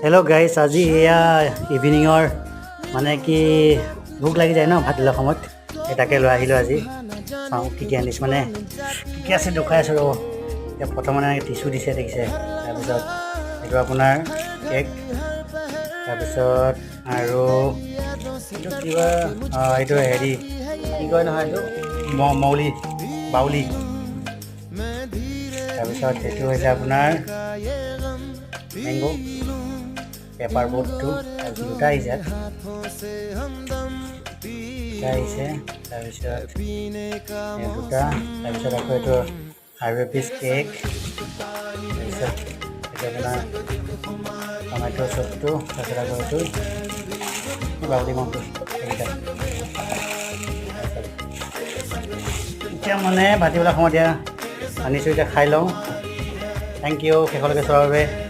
Hello' গাইছ, আজি এয়া ইভিনিঙৰ মানে কি ভোক লাগি যায় ন ভাত দিলৰ সময়ত, এই তাকে লৈ আহিলোঁ আজি। চাওঁ কি কি আনিছোঁ, মানে কি কি আছে দেখুৱাই আছোঁ, ৰ'ব। এতিয়া প্ৰথমতে টিচু দিছে, দেখিছে। তাৰপিছত এইটো আপোনাৰ কেক। তাৰপিছত আৰু এইটো কিবা, এইটো হেৰি কি কয় নহয়, এইটো মৌলি বাউলি। তাৰপিছত এইটো হৈছে আপোনাৰ মেংগ' পেপাৰ বোটটো। তাৰপিছত দুটা আহিছে, দুটা আহিছে। তাৰপিছত এই দুটা। তাৰপিছত আকৌ এইটো আৰু এপিচ কেক। তাৰপিছত এইটো আপোনাৰ টমেট' চুপটো। তাৰপিছত আকৌ এইটো বাউলি মাংস, এইকেইটা। তাৰপিছত এতিয়া মানে ভাটিবেলা সময়ত এতিয়া আনিছোঁ, এতিয়া খাই লওঁ। Thank U শেষলৈকে চোৱাৰ বাবে।